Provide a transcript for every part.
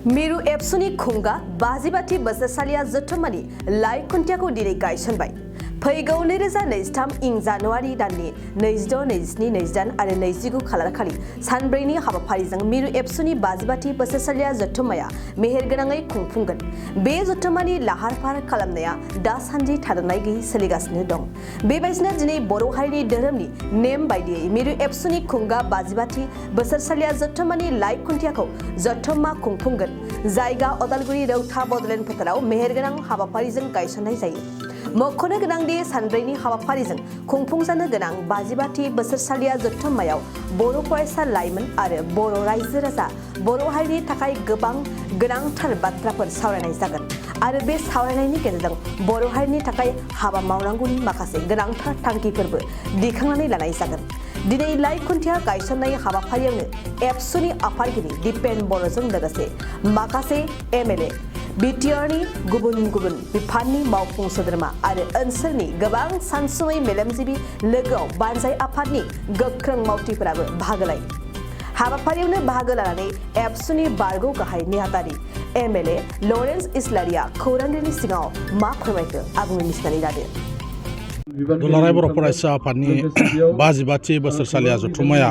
मिरु एबसुनि खुंगा बाजिबाथि बोसोरसालिया जथुम्मानि लाइ खुन्थियाखौ दिनै गायसनबाय। फैगौ 2023 इं जानुवारि दाननि 26, 27, 28 आरो 29 खालार खालि सानब्रैनि हाबाफारिजों मिरु एबसुनि बाजिबाथि बोसोरसालिया जथुम्माया मेहेरगोनाङै खुंफुंगोन। बे जथुम्मानि लाहार-फाहार खालामनाया दासान्दि थाद'नाय गैयै सोलिगासिनो दं। बेबायदिनो दिनै बर' हारिनि धोरोमनि नेम बायदियै मिरु एबसुनि खुंगा बाजिबाथि बोसोरसालिया जथुम्मानि लाइ खुन्थियाखौ जथुम्मा खुंफुंगोन। जायगा अदालगुरि रौता बडलेण्ड फोथाराव मेहेरगोनां हाबाफारिजों गायसननाय जायो। मख'नो गोनांदि सानब्रैनि हाबाफारिजों खुंफुंजानो गोनां बाजिबाथि बोसोरसालिया जथुम्मायाव बर' फरायसा लाइमोन आरो बर' रायजो राजा बर' हारिनि थाखाय गोबां गोनांथार बाथ्राफोर सावरायनाय जागोन आरो बे सावरायनायनि गेजेरजों बर' हारिनि थाखाय हाबा मावनांगौनि माखासे गोनांथार थांखिफोरबो दिखांनानै लानाय जागोन। दिनै लाइ खुन्थिया गायसननाय हाबाफारियावनो एबसुनि आफादगिरि दिपेन बर'जों लोगोसे माखासे एमएलए बिटिआरनि गुबुन गुबुन बिफाननि मावफुं सोद्रोमा आरो ओनसोलनि गोबां सानसुमै मेलेमजिबि लोगोआव बानजाय आफादनि गोख्रों मावथिफोराबो बाहागो लायो। हाबाफारियावनो बाहागो लानानै एबसुनि बारग' गाहाय नेहाथारि एमएलए लरेन्स इस्लारिया खौरांगिरिनि सिगाङाव मा फोरमायखो आबुङै मिथिनानै लादो। दुलाराय बर' फरायसा आफादनि 52थि बोसोरसालिया जथुम्माया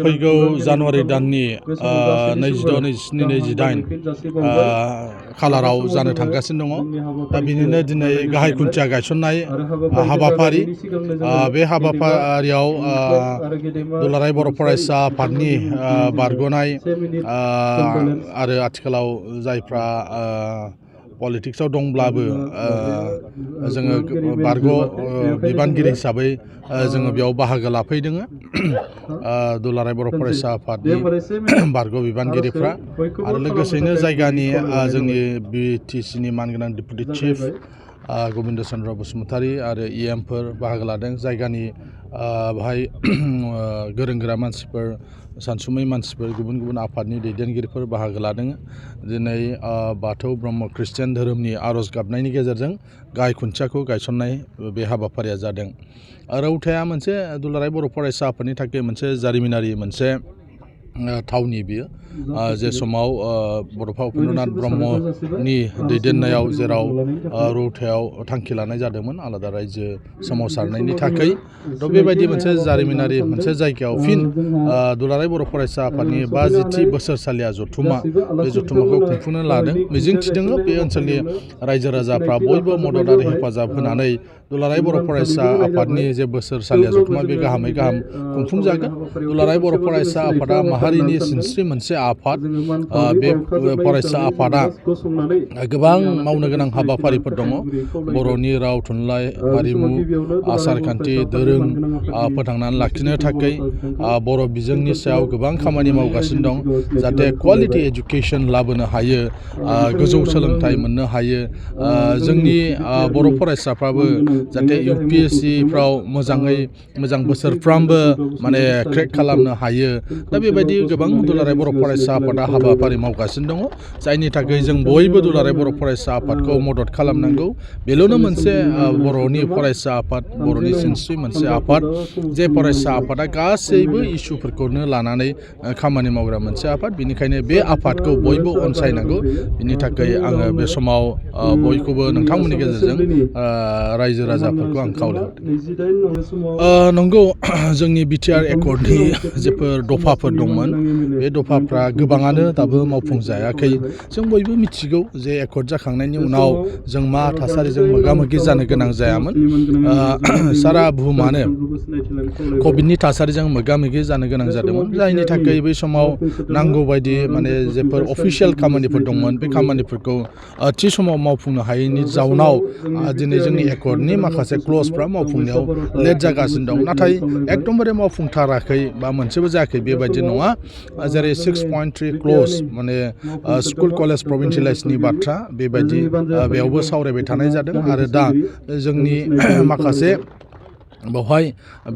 फैगौ जानुवारि दाननि 26, 27, 28 खालाराव जानो थांगासिनो दङ। दा बिनिनो दिनै गाहाय खुन्थिया गायसननाय हाबाफारि। बे हाबाफारियाव दुलाराय बर' फरायसा आफादनि बारग'नाय आरो आथिखालाव जायफ्रा पलिटिक्सआव दंब्लाबो जोङो बारग' बिबानगिरि हिसाबै जोङो बेयाव बाहागो लाफैदों। दुलाराय बर' फरायसा आफादनि बारग' बिबानगिरिफ्रा आरो लोगोसेनो जायगानि जोंनि बिटिसिनि मानगोनां डेपुटि चिफ गबिन्द चन्द्र बसुमतारी आरो इएमफोर बाहागो लादों। जायगानि बेहाय गोरों गोरा मानसिफोर, सानसुमै मानसिफोर, गुबुन गुबुन आफादनि दैदेनगिरिफोर बाहागो लादों। दिनै बाथौ ब्रह्म ख्रिस्टियान धोरोमनि आर'ज गाबनायनि गेजेरजों गाहाय खुन्थियाखौ गायसननाय बे हाबाफारिया जादों। रौताया मोनसे दुलाराय बर' फरायसा आफादनि थाखाय मोनसे जारिमिनारि मोनसे थावनि बियो। जे समाव बड'फा उपेन्द्रनाथ ब्रह्मनि दैदेननायाव जेराव रौतायाव थांखि लानाय जादोंमोन आलादा रायजो सोमावसारनायनि थाखाय। थ' बेबायदि मोनसे जारिमिनारि मोनसे जायगायाव फिन दुलाराय बर' फरायसा आफादनि 52थि बोसोरसालिया जथुम्मा बे जथुम्माखौ खुंफुंनो लादों। मिजिं थिदों बे ओनसोलनि रायजो राजाफ्रा बयबो मदद आरो हेफाजाब होनानै दुलाराय बर' फरायसा आफादनि जे बोसोरसालिया जथुम्मा बे गाहामै गाहाम खुंफुंजागोन। दुलाराय बर' फरायसा आफादा माहारिनि सिनस्रि मोनसे आफाद। बे फरायसा आफादा गोबां मावनो गोनां हाबाफारिफोर दङ। बर'नि राव, थुनलाइ, हारिमु, आसार खान्थि, दोरों फोथांनानै लाखिनो थाखाय बर' बिजोंनि सायाव गोबां खामानि मावगासिनो दं। जाहाथे क्वालिटि एजुकेसन लाबोनो हायो, गोजौ सोलोंथाइ मोननो हायो। जोंनि बर' फरायसाफ्राबो जाहाथे UPSCफ्राव मोजाङै मोजां बोसोरफ्रामबो माने क्रेक खालामनो हायो। दा बेबायदि गोबां दुलाराय बर' फरायसा आफादा हाबाफारि मावगासिनो दङ। जायनि थाखाय जों बयबो दुलाराय बर' फरायसा आफादखौ मदद खालामनांगौ। बेल'नो मोनसे बर'नि फरायसा आफाद, बर'नि सिनस्रि मोनसे आफाद। जे फरायसा आफादा गासैबो इसुफोरखौनो लानानै खामानि मावग्रा मोनसे आफाद। बेनिखायनो बे आफादखौ बयबो अनसायनांगौ। बिनि थाखाय आङो बे समाव बयखौबो नोंथांमोननि गेजेरजों रायजो राजाफोरखौ आं खावलायहरदों। नंगौ, जोंनि बिटिआर एकर्डनि जेफोर दफाफोर दंमोन बे दफाफ्रा गोबाङानो दाबो मावफुंजायाखै। जों बयबो मिथिगौ जे एकर्ड जाखांनायनि उनाव जों मा थासारिजों मोगा मोगि जानो गोनां जायामोन। सारा बुहुमानो कभिडनि थासारिजों मोगा मोगि जानो गोनां जादोंमोन। जायनि थाखाय बै समाव नांगौ बायदि माने जेफोर अफिसियेल खामानिफोर दंमोन बे खामानिफोरखौ थि समाव मावफुंनो हायैनि जाउनाव दिनै जोंनि एकर्डनि माखासे क्लजफ्रा मावफुंनायाव लेट जागासिनो दं। नाथाय एकदमबारे मावफुंथाराखै बा मोनसेबो जायाखै बेबायदि नङा। जेरै 6.3 क्लज माने स्कुल कलेज प्रभिन्सियेलाइजनि बाथ्रा बेबायदि बेयावबो सावरायबाय थानाय जादों। आरो दा जोंनि माखासे बेवहाय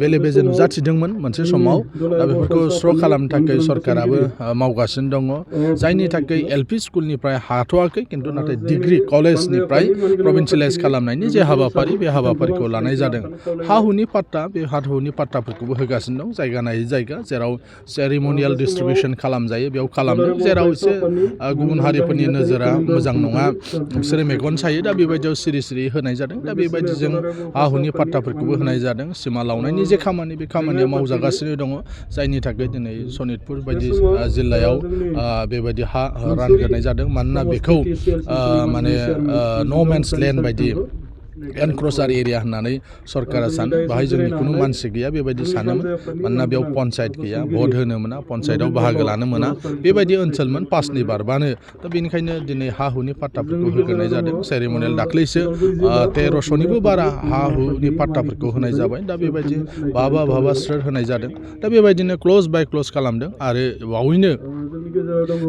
बेले बेजे नुजाथिदोंमोन मोनसे समाव दा बेफोरखौ स्र' खालामनो थाखाय सरकाराबो मावगासिनो दङ जायनि थाखाय एलपि स्कुलनिफ्राय हाथ'वाखै खिन्थु नाथाय डिग्री कलेजनिफ्राय प्रभिन्सियेलाइज खालामनायनि जे हाबाफारि बे हाबाफारिखौ लानाय जादों हा हुनि पाट्टा बे हा हुनि पाट्टाफोरखौबो होगासिनो दं जायगा नायै जायगा जेराव सेरिमनियेल डिस्ट्रिबिउसन खालामजायो बेयाव खालामदों जेराव एसे गुबुन हारिफोरनि नोजोरा मोजां नङा बिसोरो मेगन सायो दा बेबायदियाव सिरि सिरि होनाय जादों दा बेबायदिजों हा हुनि पाट्टाफोरखौबो होनाय जादों सिमा लावनायनि जे खामानि बे खामानिया मावजागासिनो दङ जायनि थाखाय दिनै सनितपुर बायदि जिल्लायाव बेबायदि हा रानग्रोनाय जादों मानोना बेखौ माने न' मेन्स लेन्ड बायदि एनक्रचार एरिया होननानै सरकारा सानो बाहाय जोंनि खुनु मानसि गैया बेबायदि सानोमोन मानोना बेयाव पन्सायत गैया भट होनो मोना पन्सायतआव बाहागो लानो मोना बेबायदि ओनसोलमोन पासनि बारबानो दा बेनिखायनो दिनै हा हुनि पाट्टाफोरखौ होग्रोनाय जादों सेरिमनियेल दाख्लैसो 1300निबो बारा हा हुनि पाट्टाफोरखौ होनाय जाबाय दा बेबायदि बहाबा स्रोद होनाय जादों दा बेबायदिनो क्लज बाय क्लज खालामदों आरो बावैनो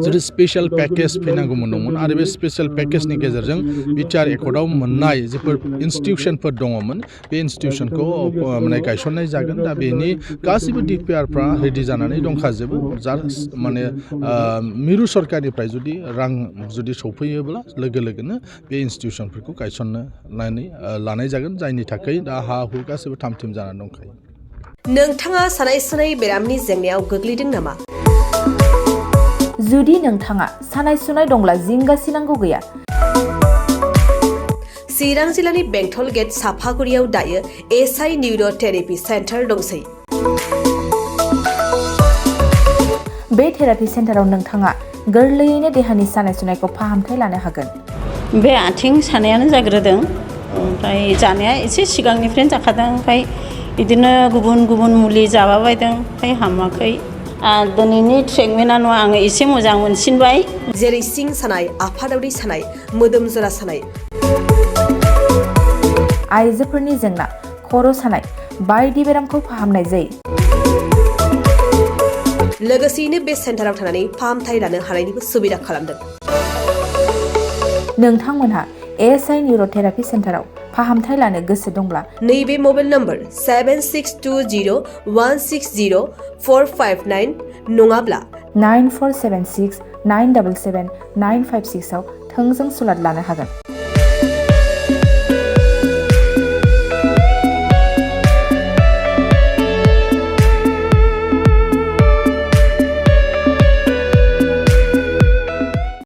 जुदि स्पेसियेल पेकेज फैनांगौमोन दंमोन आरो बे स्पेसियेल पेकेजनि गेजेरजों बिटिआर एकर्डआव मोननाय जेफोर इन्स्टिटिउसनफोर दङमोन बे इन्स्टिटिउसनखौ माने गायसननाय जागोन दा बेनि गासैबो डिपिआरफ्रा रेडि जानानै दंखाजोबो जास्ट माने मिरु सरकारनिफ्राय जुदि रां जुदि सौफैयोब्ला लोगो लोगोनो बे इन्स्टिटिउसनफोरखौ गायसननानै लानाय जागोन जायनि थाखाय दा हा हु गासैबो थाम थिम जानानै दंखायो। नोंथाङा सानाय सुनाय बेरामनि जेंनायाव गोग्लैदों नामा? जुदि नोंथाङा सानाय सुनाय दंब्ला जिंगासिनांगौ गैया। चिरां जिल्लानि बेंटल गेट साफागुरियाव दायो एसआइ निउर' थेरापि सेन्टार दंसै। बे थेरापि सेन्टाराव नोंथाङा गोरलैयैनो देहानि सानाय सुनायखौ फाहामथाय लानो हागोन। बे आथिं सानायानो जाग्रोदों ओमफ्राय जानाया एसे सिगांनिफ्रायनो जाखादों ओमफ्राय बिदिनो गुबुन मुलि जाबाबायदों ओमफ्राय हामाखै। दिनैनि ट्रिटमेन्टआ नङा आङो एसे मोजां मोनसिनबाय। जेरै सिं सानाय आफादावरि सानाय मोदोम जरा सानाय आइजोफोरनि जेंना खर' सानाय बायदि बेरामखौ फाहामनाय जायो। लोगोसेयैनो बे सेन्टाराव थानानै फाहामथाय लानो हानायनिबो सुबिदा खालामदों। नोंथांमोनहा एएसआइ निउर' थेरापि सेन्टाराव फाहामथाय लानो गोसो दंब्ला नैबे मबाइल नम्बर 7620160459 नङाब्ला 9476977956 आव थोंजों सुलाद लानो हागोन।